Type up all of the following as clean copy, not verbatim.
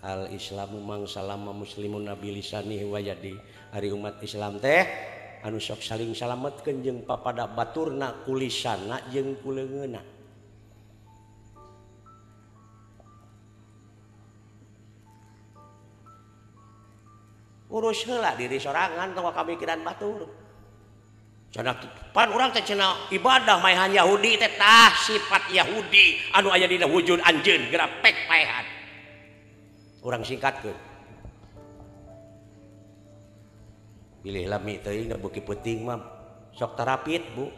Al Islamu mang salama muslimun nabi lisanihi wa yadi. Ari umat Islam teh anu sok saling salametkeun jeung papada baturna kulisana jeung kuleungeunna. Urus heula diri sorangan tong kamikiran batur. Cenah pan urang teh cenah ibadah maehan Yahudi teh tah sifat Yahudi anu aya dina wujud anjeun geura pek paehan. Urang singkatkeun. Pilih lami teuing da beuki peuting mah sok tarapit Bu.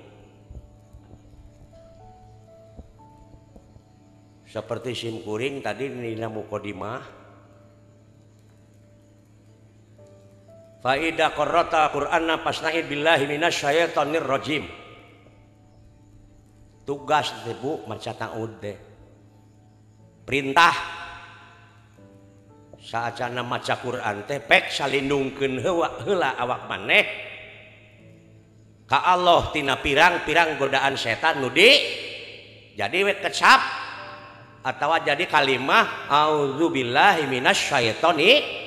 Seperti sim kuring tadi dina mukadimah Faida qarrata Qur'ana fasna'id billahi minasyaitonir rajim. Tugas teh Bu maca ta'ud teh. Perintah saacana maca Qur'an teh pek salindungkeun heula awak maneh ka Allah tina pirang-pirang godaan setan nu di jadi we kecap atawa jadi kalimah auzubillahi minasyaitonir.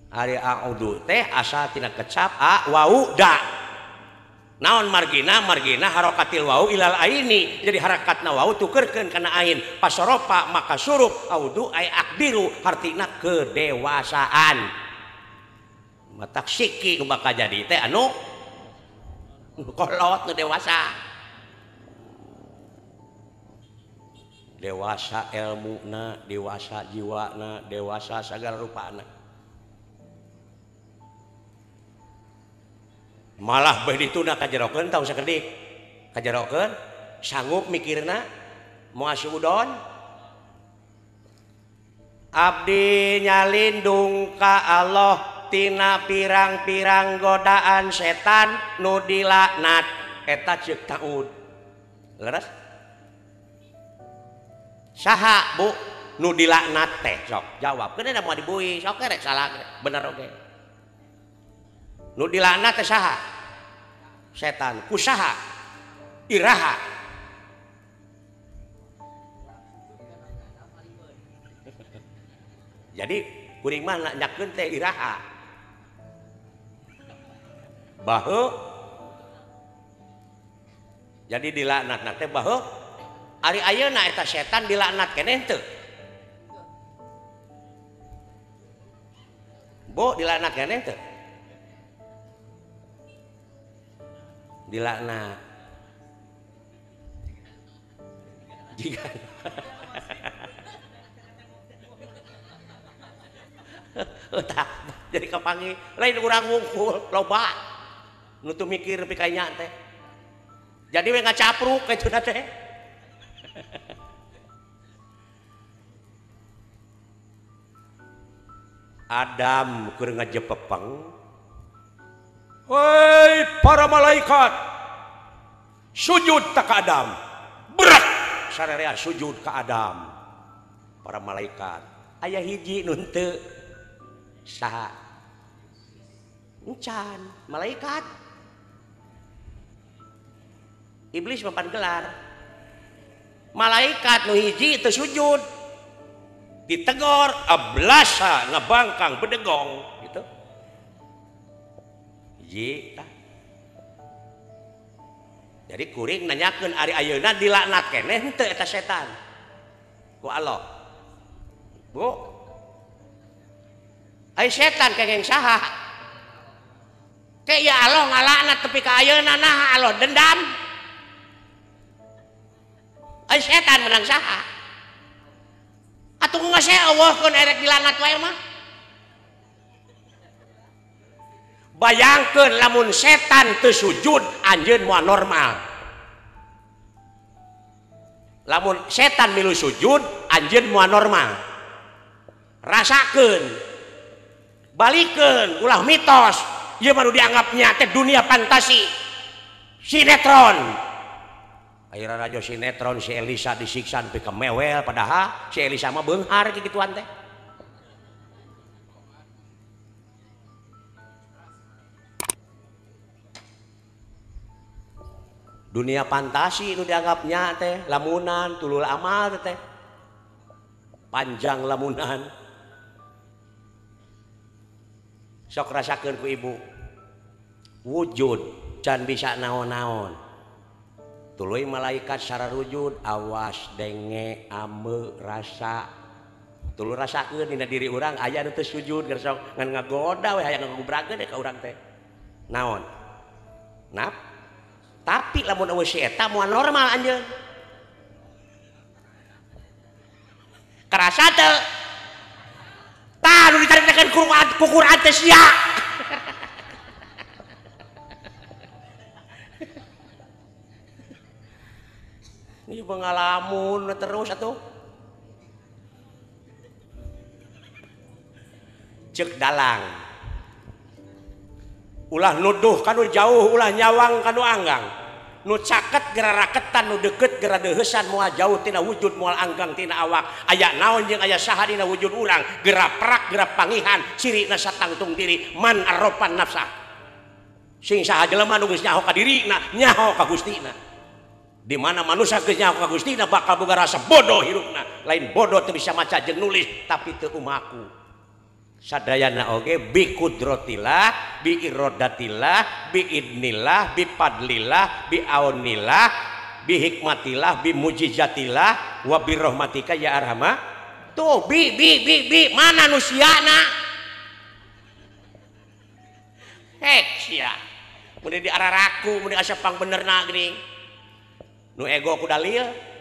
Ari a'udzu teh asal tina kecap a wau da. Naon margina margina harokatil wau ilal aini. Jadi harakatna wau tukerkeun kana ain. Pasoropa maka surup audu ay akbiru hartina kedewasaan. Matak siki nu bakal jadi teh anu kolot nu dewasa. Dewasa elmuna, dewasa jiwana, dewasa sagala rupana. Malah beh dituna kajerokeun tong sakedik. Kajerokeun sanggup mikirna moal suudon. Abdi nyalindung ka Allah tina pirang-pirang godaan setan nu dilaknat eta ceuk taud. Leres? Saha Bu nu dilaknat teh sok jawab. Keun da moal dibui sok rek salah bener oge. Nu dilaknat teh saha? Setan. Ku saha? Iraha. Jadi kuring mah nanyakeun teh iraha. Baheuk. Jadi dilaknatna teh baheuk. Ari ayeuna eta setan dilaknat keneh teu? Bu dilaknat keneh teu? Dilaknat jika tak jadi kapangi lain urang wungkul loba nu teu mikir nepi ka nya teh jadi we ngacapruk kitu teh. Adam keur ngajepepeng. Hei para malaikat, sujud tak ke Adam. Berat sarerea sujud ke Adam. Para malaikat aya hiji nu henteu saha? Encan malaikat. Iblis mapan gelar. Malaikat nu hiji teu sujud. Ditegor ablasa ngabangkang bedegong gitu. Hiji tah. Jadi kuring nanyakeun ari ayeuna dilaknat keneh henteu eta setan ku Allah. Bu. Ai setan kengeng saha? Ke ya Allah ngalaknat tepi ka ayeuna nah Allah dendam. Ai setan menang saha? Atuh geus Allah keun erek dilaknat wae mah. Bayangkeun lamun setan teu sujud anjeun moal normal. Lamun setan milu sujud anjeun moal normal. Rasakeun. Balikeun ulah mitos. Ieu mah nu dianggapnya teh dunia fantasi. Sinetron. Akhirnya raja sinetron si Elisa disiksa sampai ke mewel padahal si Elisa mah beunghar kikituan teh. Dunia fantasi nu dianggapnya teh lamunan tulul amal teh. Panjang lamunan. Sok rasakeun ku ibu. Wujud can bisa naon-naon. Tuluy malaikat sararujud awas denge ame rasa. Tuluy rasakeun dina diri urang aya nu teu sujud geus sok ngan ngagoda we hayang ngagubrakeun ka urang teh. Naon? Nap? Tapi lamun eueuh si eta moal normal anjeun. Karasa teu? Tah nu dicaritakeun ku Quran teh sia. Ini pengalamun terus atuh. Cek dalang. Ulah nuduh kanu jauh, ulah nyawang kanu anggang. Nu caket gera raketan, nu deket gera deuheusan moal jauh tina wujud moal anggang tina awak. Aya naon jeung aya saha dina wujud urang, gera prak gera pangihan, cirina satangtung diri man arropan nafsa. Sing saha jelema nu geus nyaho ka dirina, nyaho ka Gustina. Di mana manusia geus nyaho ka Gustina bakal boga rasa bodoh hirupna. Lain bodoh teu bisa maca jeung nulis tapi teu umaku. Sadayana oge bi kudratillah, bi iradatillah, bi idnillah, bi fadlillah, bi aunillah, bi hikmatillah, bi mujizatillah, wa bi rahmatika ya arhama. Tuh bi bi bi bi mana nu siana? Hek sia. Mun di araraku, mun asa pangbenerna geuning. Nu ego ku dalil.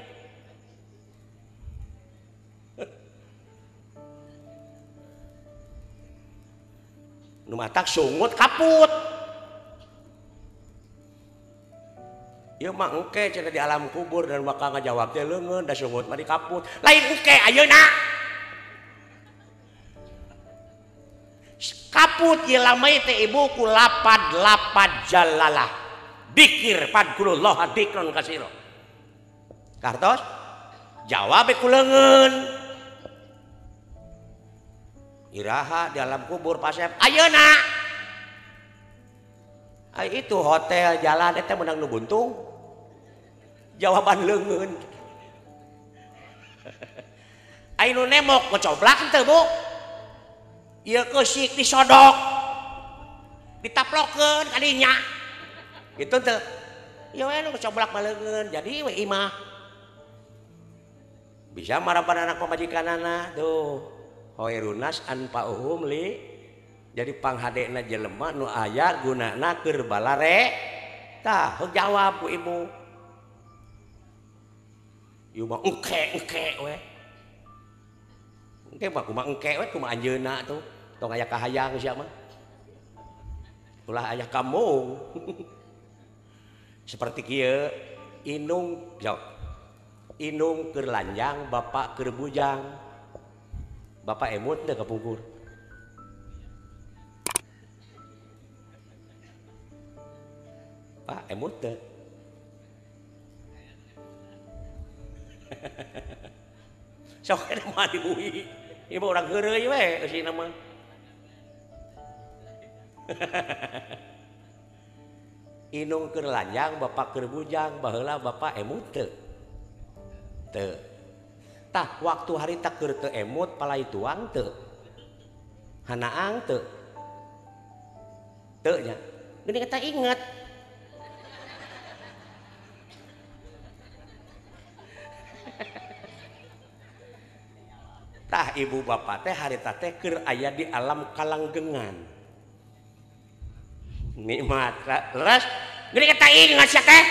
Nu matak sungut kaput. Ieu mah engke cenah di alam kubur dan bakal ngajawab teh leungeun da sungut mah dikaput. Lain engke ayeuna. Kaput ieu lamai teh ibu ku lapad-lapad jalalah. Dikir padkulullah dikron kasiro. Kartos jawab ku leungeun. Iraha di alam kubur pasep ayeuna. Ai itu hotel jalan eta menang nu buntung. Jawaban leungeun. Ai nu nemok ngocoblak teu Bu? Ieu keusik disodok. Ditaplokeun ka dinya. Gitu teu. Ieu we nu ngocoblak mah leungeun jadi we imah. Bisa marapan anak pamajikanana tuh. Hoirunas anfa'uhum li jadi panghadena jelema nu aya gunana keur balare tah heug jawab ku ibu. Ieu mah engke engke we. Engke mah kumaha engke we kumaha anjeunna tuh tong aya kahayang sia mah. Ulah aya kamu. Seperti kieu inung jawab. Inung keur lanjang bapak keur bujang. Bapak emut teu kapungkur. Pak emut teu. Sok eta mah dibui. Ieu mah urang heureuy we eusina mah. Inung keur lanjang bapak keur bujang baheula bapak emut teu. Teu. Tah waktu harita keur teu emut palai tuang teu. Hanaang teu. Teu nya. Geuning eta inget. Tah ibu bapak teh harita teh keur aya di alam kalanggengan. Nikmat leres geuning eta inget sia teh.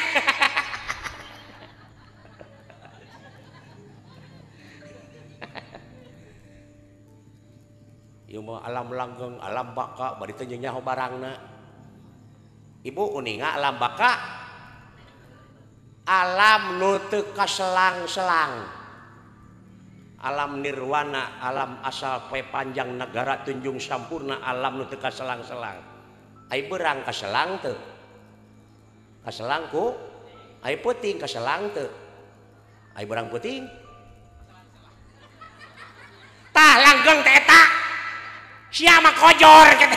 Ieu mah alam langgeng, alam baka, bari teh nyaho barangna. Ibu uninga alam baka alam nu teu kaselang-selang. Alam nirwana, alam asal poe panjang negara tunjung sampurna, alam nu teu kaselang-selang. Ai beurang kaselang teu? Kaselang ku? Ai peuting kaselang teu? Ai beurang peuting? Tah langgeng teh eta. Sia mah kojor kata.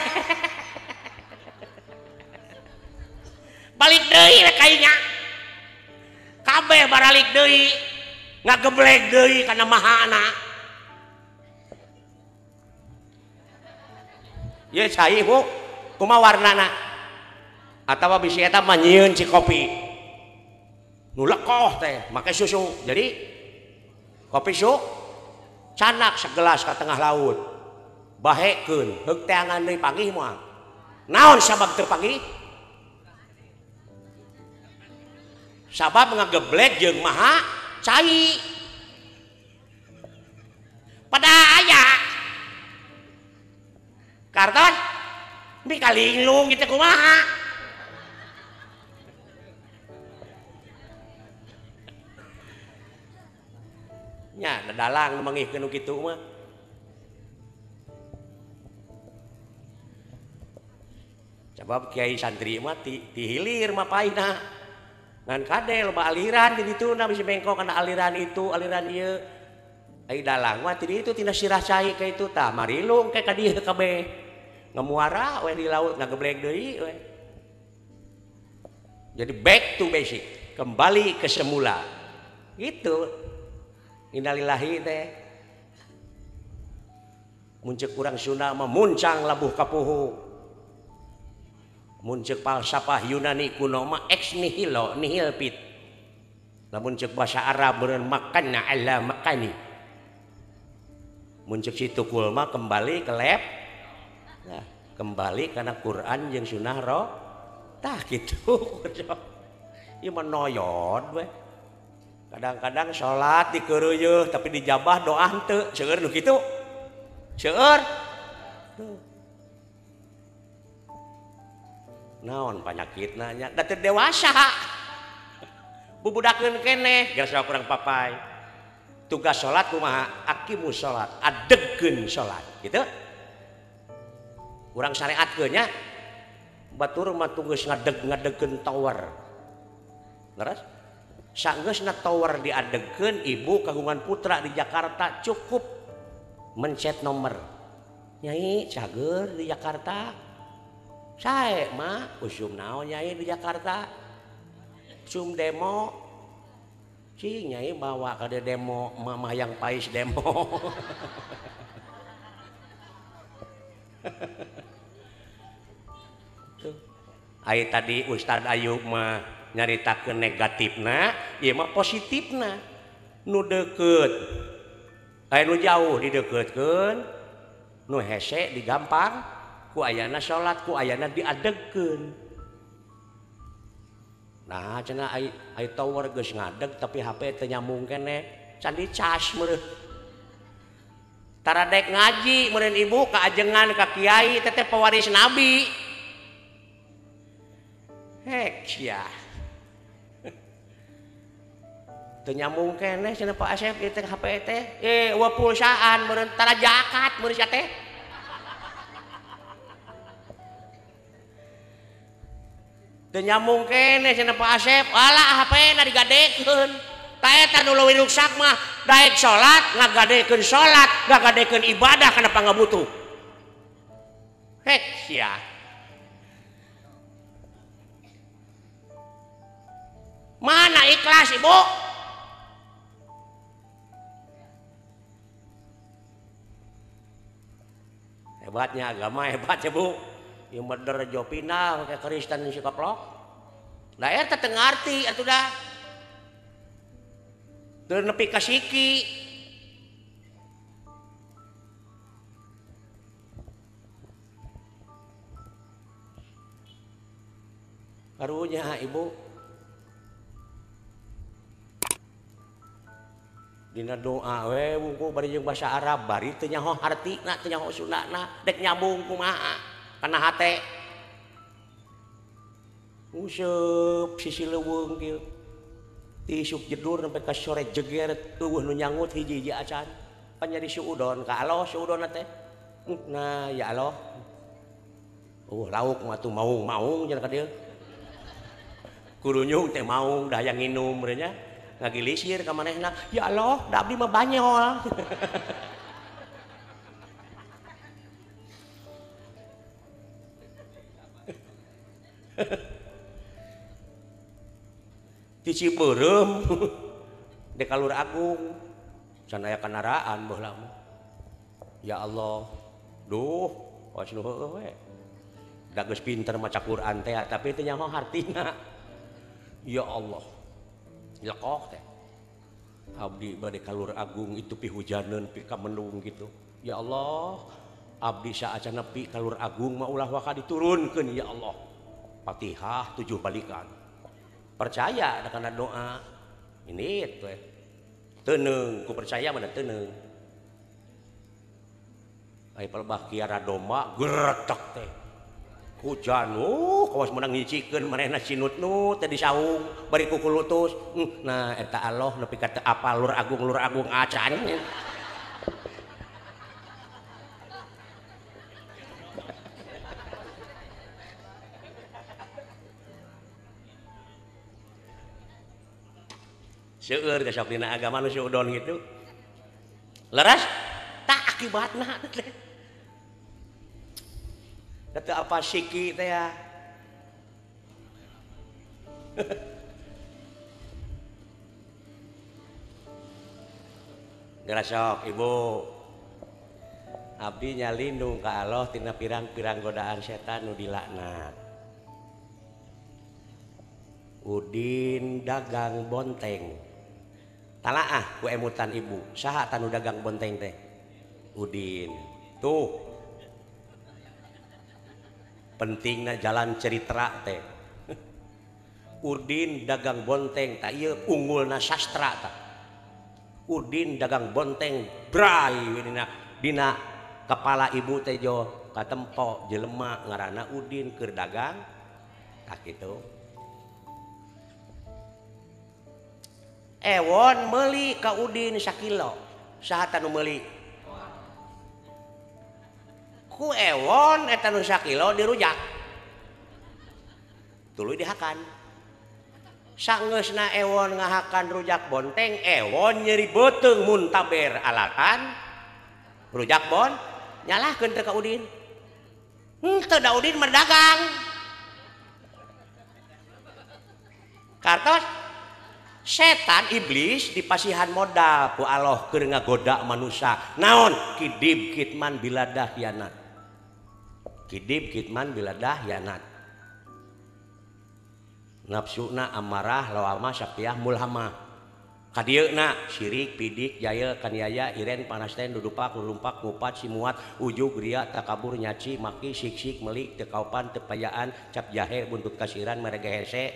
Balik deui we kainya. Kabeh baralik deui. Ngageblek deui kana mahana. Ieu cai Bu, kumaha warnana? Atawa bisi eta mah nyieun ci kopi. Nu lekoh teh make susu. Jadi kopi su canak segelas ka tengah laut. Bahekeun, heuk teangan deui panggih moal. Naon sabab teu panggih? Sabab ngageblek jeung maha cai. Pada aya karton mi kalinglung kitu kumaha? Nya dalang mangihkeun nu kitu mah. Sebab kiai santri mah ti hilir mah paina. Ngan kade loba aliran di ditu na bisi bengkok kana aliran itu, aliran ieu. Ai dalang mah ti ditu tina sirah cai ka itu tah marilung ke ka dieu kabeh. Ngamuara we di laut ngageblek deui we. Jadi back to basic, kembali ke semula. Gitu. Innalillahi teh. Mun ceuk urang Sunda mah muncang labuh kapuhu. Mun ceuk falsafah Yunani kuno mah ex nihilo nihil fit. Lamun ceuk bahasa Arab meureun makanna ala makani. Mun ceuk si tukul mah kembali ke lab. Nah, kembali karena Quran jeung sunah roh. Tah kitu. Ieu mah noyod we. Kadang-kadang salat dikeureuyeut tapi dijabah doa henteu. Seueur nu kitu. Seueur. Naon panyakitna nya da teu dewasa. Bubudakeun keneh geus kurang papai. Tugas salat kumaha? Aqimus salat, adegkeun salat, gitu. Urang syariatkeun nya. Batur mah tunggeus ngadeg-ngadegkeun tower. Leres? Sanggeusna tower diadegkeun, ibu kagungan putra di Jakarta cukup mencet nomor. Nyai cager di Jakarta. Sae mah usum naon nyai di Jakarta? Usum demo. Cing nyai bawa ka demo mamah yang pais demo. Tuh. Ai tadi Ustad Ayub mah nyaritakeun negatifna, ieu mah positifna. Nu deukeut. Aya nu jauh dideukeutkeun, nu hese digampang, ku ayana salat, ku ayana diadegkeun. Nah, cenah ai tower geus ngadeg tapi HP teu nyambung keneh, can dicas meureun. Taradek ngaji meureun ibu kaajengan ka kiai teh pewaris nabi. Hek sia. Teu nyambung keneh cenah Pak Asep ieu teh HP teh. Eueuh pulsaan meureun tara jakat meureun sia teh. Teu nyambung keneh cenah Pak Asep, alah HP na digadekeun. Ta eta nu leuwih ruksak mah daek salat ngagadekeun salat, ngagadekeun ibadah kana pangabutuh. Hek sia. Mana ikhlas ibu? Hebatnya agama, hebatnya bu. Yang meder jopina kayak Kristen si koplok. Lah eta teu ngarti atuh dah. Teu nepi ka siki. Karunya ibu. Dina doa we wungku bari jeung basa Arab bari teu nyaho hartina teu nyaho sunana dek nyambung kumaha kana hate nguseup sisi leuweung kieu tisuk jedur sampai ka sore jeger eueuh nu nyangut hiji-hiji acan pan jadi suudon ka Allah suudon teh nah ya Allah lauk mah atuh maung-maung cenah ka dieu kurunyung teh maung da hayang nginum meureun nya ngagilisir ka manehna ya Allah da abdi mah banyol. Di Cibeureum di Kalur Agung can aya kendaraan baheula mah. Ya Allah, duh Kawas nu heueuh we. Da geus pinter maca Quran teh tapi teu nyaho hartina. Ya Allah. Lekoh teh. Abdi bade ka Lur Agung itu pihujaneun pi ka mendung gitu. Ya Allah, abdi saacan nepi ka Lur Agung mah ulah waka diturunkeun ya Allah. Fatihah 7 balikan. Percaya da kana doa. Ini teh. Teuneung, ku percaya mana teuneung. Ai palebah kiara domba geretek teh. Hujan, kawas menang nyicikeun manehna sinutnut teh disaung bari kukulutus. Nah eta Allah nepi ka teu apal Lur Agung acan. Seueur geus sok dina agama nu suudon kitu. Leres tak akibatna teh. Kata apa siki teh ya. Ngerasok ibu. Abdi nyalindung ka Allah tina pirang-pirang godaan setan nu dilaknat. Udin dagang bonteng. Talaah ku emutan ibu. Saha tanu dagang bonteng teh? Udin. Tuh. Pentingna jalan cerita teh. Udin dagang bonteng tak ieu unggulna sastra tah. Udin dagang bonteng bray dina kepala ibu teh jo katempo jelema ngaranna Udin keur dagang tah kitu. Ewon meuli ka Udin sakilo. Saha tanu meuli? Ku ewon eta nu sakilo dirujak. Tuluy dihakan. Sangeusna ewon ngahakan rujak bonteng, ewon nyeri beuteung muntaber alatan rujak bon nyalahkeun teh ka Udin. Henteu da Udin mah dagang. Kartos setan iblis dipasihan modal ku Allah keur ngagoda manusia. Naon? Kidib kitman biladah hianat. Kidib kitman biladah hianat. Nafsuna amarah lawamah sapiah mulhamah. Kadieuna sirik pidik jaya kaniaya iren panasten dudupak lulumpak ngupat simuat ujug ria takabur nyaci maki siksik melik teu kaupan teu payaan cap jahe buntut kasiran merege hese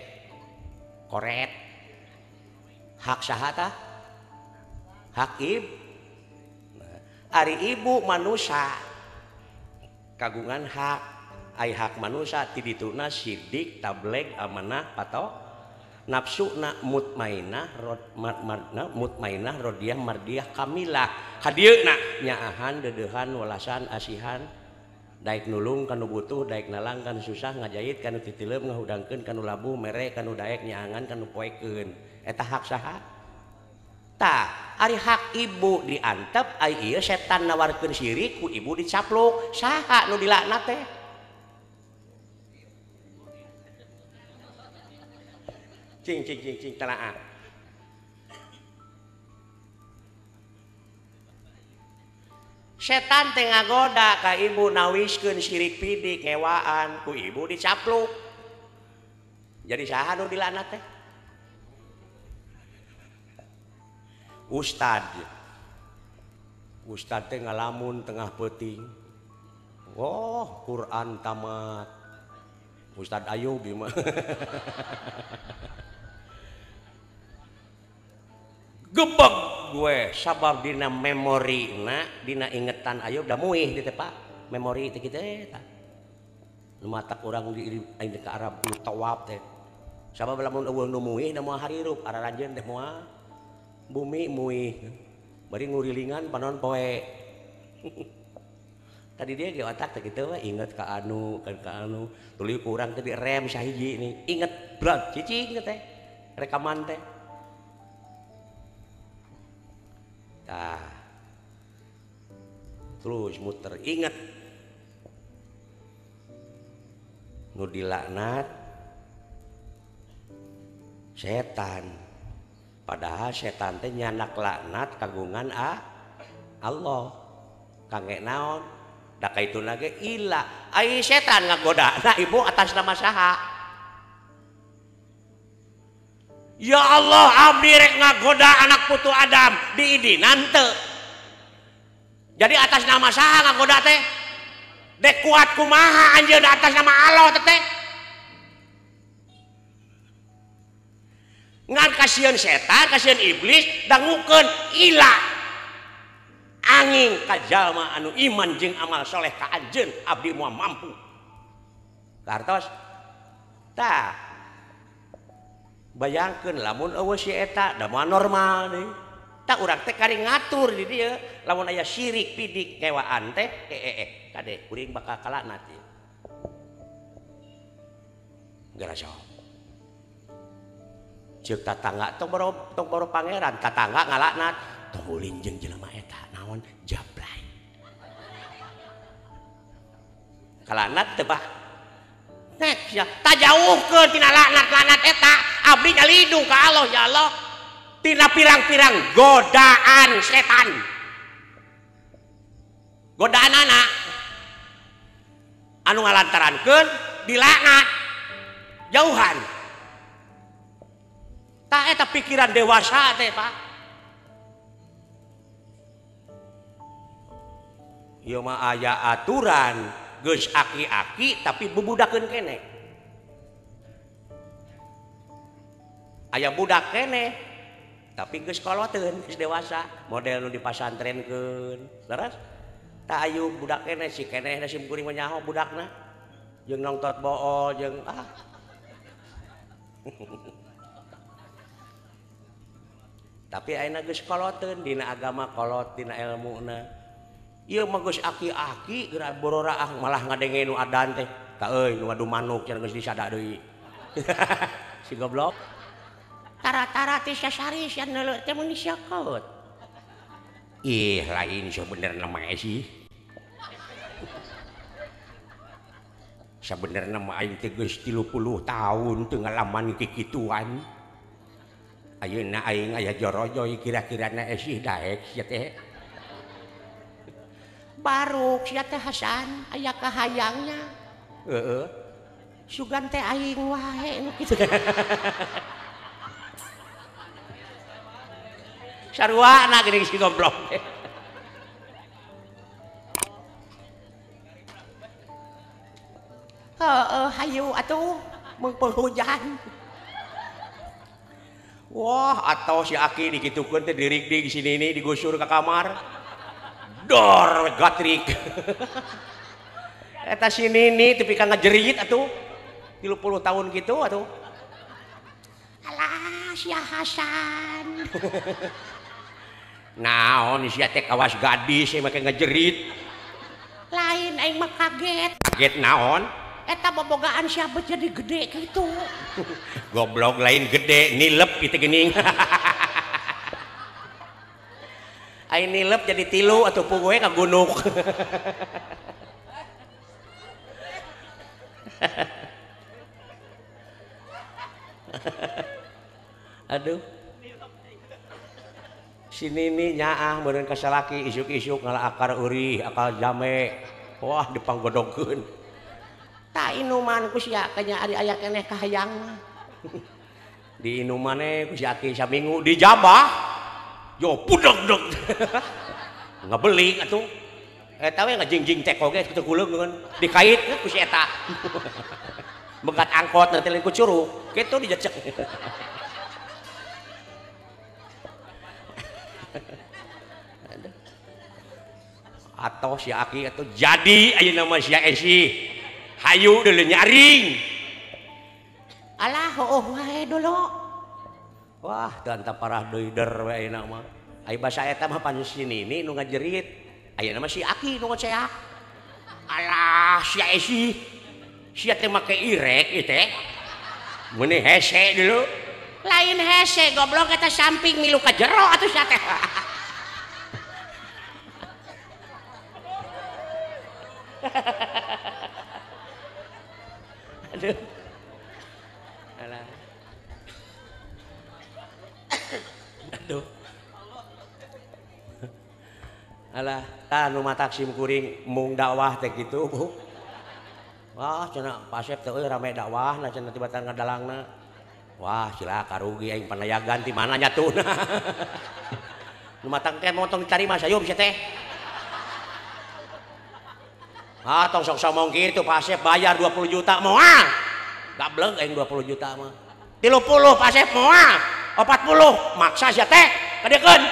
koret. Hak saha tah? Hak ib. Ari ibu manusia kagungan hak. Ai hak manusia ti dituna sidik tableg amanah pato nafsuna mutmainah rod mutmainah rodiah mardiah kamilah kadieuna nyaahan deudeuhan welasan asihan daek nulung kanu butuh daek nalang kanu susah ngajait kanu titileum ngahudangkeun kanu labuh mere kanu daek nyaangan kanu poekeun eta hak saha tah ari hak ibu diantep ai ieu setan nawarkeun sirik ku ibu dicaplok saha nu dilaknat teh cing cing cing cing telaah setan teh ngagoda ka ibu nawiskeun sirik pidik ngewaan ku ibu dicaplok jadi saha nu dilaknat teh Ustad. Ustad teh ngalamun tengah peuting. Oh, Quran tamat. Ustad Ayub mah. Gebeg gue sabab dina memori na dina ingetan Ayub da muih di teh Pak. Memori teh kitu eta. Nu matak urang di ka Arab nu tawaf teh. Sabab lamun eueuh nu muih da moal harirup araranjeun teh moal bumi muih bari ngurilingan panon poe. Tadi dia ge otak teh kitu we inget ka anu ka anu tuluy ku urang teh direm sahiji nih inget brat cicing teh rekaman teh tah terus muter inget nu dilaknat setan. Padahal setan teh nyanak laknat kagungan Allah. Kangge naon? Da kaituna ge ila ai setan ngagoda nah ibu atas nama saha? Ya Allah abdi rek ngagoda anak putu Adam diidinan teu. Jadi atas nama saha ngagoda teh? Dek kuat kumaha anjeun atas nama Allah teh? Ngan kasieun setan, kasieun iblis dangukeun ila angin ka jalma anu iman jeung amal soleh ka anjeun abdi moal mampu. Kartos tah bayangkeun lamun eueuh si eta da moal normal deui. Tah urang teh kari ngatur di dieu lamun aya syirik pidik kewaan teh kade kuring bakal kalaknat ieu. Geura sok. Ceuk tatangga tong boro pangeran tatangga ngalaknat tong ulin jeung jelema eta naon jablay. Kalaknat teu Pak? Nek sia tajauhkeun tina laknat-laknat eta abdi nyalindung ka Allah ya Allah tina pirang-pirang godaan setan. Godaan anak anu ngalantarankeun dilaknat jauhan. Tah eta pikiran dewasa teh Pak. Ieu mah aya aturan geus aki-aki tapi bubudakeun keneh. Aya budak keneh tapi geus koloteun, geus dewasa, model nu dipasantrenkeun. Leres? Tah ayu budak keneh si keneh da sim kuring mah nyaho budakna. Jeung nongtot bool jeung ah. Tapi ayeuna geus koloteun dina agama kolot dina elmuna. Ieu mah geus aki-aki geura bororaah malah ngadenge nu adan teh. Ka euy nu ngadu manuk cenah geus disada deui. Si goblok. Tara-tara teh sasari sia neuleuh teh mun disiokot. Ih lain sabenerna mah sih. Sabenerna mah aing teh geus 30 tahun teu ngalaman kikituan. Ayeuna aing aya jorojoy kira-kirana esih daek sia teh. Baruk sia teh Hasan aya kahayangnya. Heeh. Sugan teh aing wae nu kitu. Sarua geuning si goblok teh. Heeh hayu atuh meung penghujan. Wah, atau si aki dikitukeun teh dirigdig sini ini digusur ke kamar. Dor gatrik. Eta si nini tepi ka ngajerit atuh. 30 tahun gitu atuh. Alah, sia Hasan. Naon sia teh kawas gadis make ngajerit. Lain aing mah kaget. Kaget naon? Eta bobogaan siapa jadi gede gitu. Goblok lain gede, nilep gitu geuning. Aing nilep jadi tilu atau puguhe ka gunung. Aduh. Si nini nyaah meureun ka salaki isuk-isuk ngala akar eurih, akal jame. Wah dipanggodogkeun. Tak inuman ku sia kanya ari aya keneh kahayang mah. Di inumane ku si aki saminggu dijabah. Yo pudeg-deg. Ngabeling atuh. Eta we ngajingjing teh oge kitu kuleungeun dikait ku si eta. Begat angkot nanti lain ku curug, kitu dijecek. Atau si aki atuh jadi ayeuna mah sia esi. Hayu dulu nyaring. Alah heueuh wae dulu. Wah, teu anta parah deui der we ayeuna mah. Ai basa eta mah pan si nini nu ngajerit. Ayeuna mah si aki nu ngoceak. Alah, sia esi. Sia teh make irek ieu teh. Meuni hese dulu. Lain hese goblok eta samping milu ka jero atuh sia teh. Aduh. Alah. Aduh. Alah, tah nu matak sim kuring mung dakwah teh kitu, Bu. Wah, cenah Pak Asep teh euy rame dakwahna cenah tibatan ngadalangna. Wah, cilaka rugi aing panayagan ti mana nyatuna. Nu matang teh motong ditarima sayur sia teh. Ah, tong sok somong kitu Pak Asep bayar 20 juta moal. Gableng aing 20 juta mah. 30 Pak Asep moal. 40 maksa sia teh kadekeun.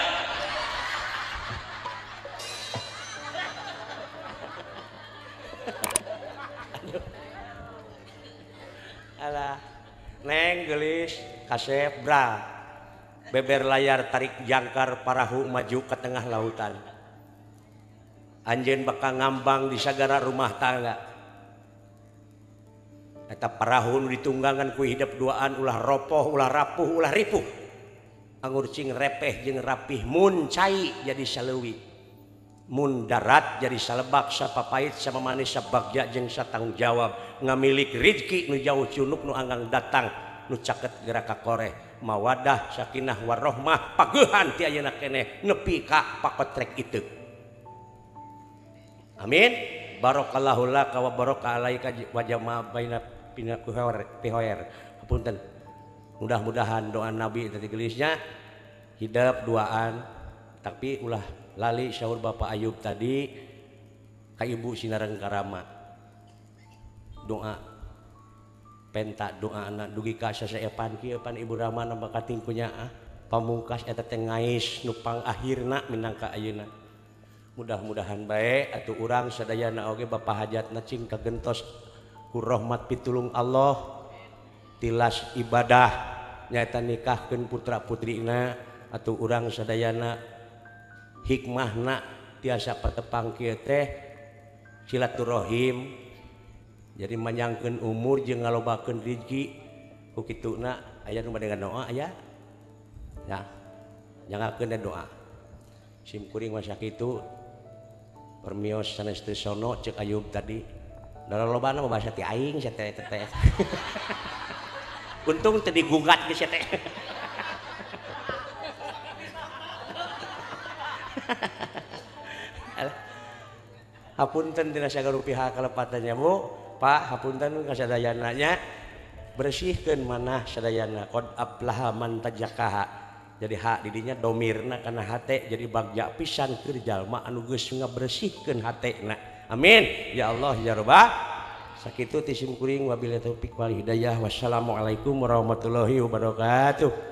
Alah, neng geulis kasep bra. Beber layar tarik jangkar parahu maju ke tengah lautan. Anjeun bakal ngambang di sagara rumah tangga. Eta parahu nu ditunggangan ku hidep duaan ulah ropoh, ulah rapuh, ulah ripuh. Anggur cing repeh jeung rapih mun cai jadi saleuwi. Mun darat jadi salebak sapapait samamanis sabagja jeung satanggung jawab ngamilik rizki nu jauh cunuk nu anggang datang nu caket gerak ka koreh mawadah sakinah warahmah pagehan ti ayeuna keneh nepi ka pakotrek itu. Amin. Barakallahu laka wa baraka alaika wa jama'a baina pihoer. Hapunten. Mudah-mudahan doa Nabi tadi gelisnya hidup duaan tapi ulah lali sahur Bapak Ayub tadi ka Ibu Sinareng Karama. Doa penta doa anak dugi ka sasaepan kieu pan Ibu Rahman bakating kunya pamungkas eta teh ngais nu pangakhirna minangka ayeuna. Mudah-mudahan bae atuh urang sadayana oge bapa hajatna cing kagentos ku rahmat pitulung Allah tilas ibadah nyaeta nikahkeun putra-putrina atuh urang sadayana hikmahna tiasa patepang kieu teh silaturahim jadi manyangkeun umur jeung ngalobakeun rezeki ku kituna aya nu bade doa aya ya nyangakeun doa sim kuring mah sakitu permios sanes teu sono cek Ayub tadi da lolobana mah basa ti aing sia teh teh untung teu digugat ge sia teh. Hapunten tina sagala pihak kalepatannya Bu Pak hapunten ka sadayana nya bersihkeun manah sadayana qad aflaha man tajakaha. Jadi hak didinya domirna kana hate jadi bagja pisan keur jalma anu geus ngabersihkeun hatena. Amin ya Allah ya Rabbal. Sakitu ti sim kuring wabillahi taufik wal hidayah. Wassalamualaikum warahmatullahi wabarakatuh.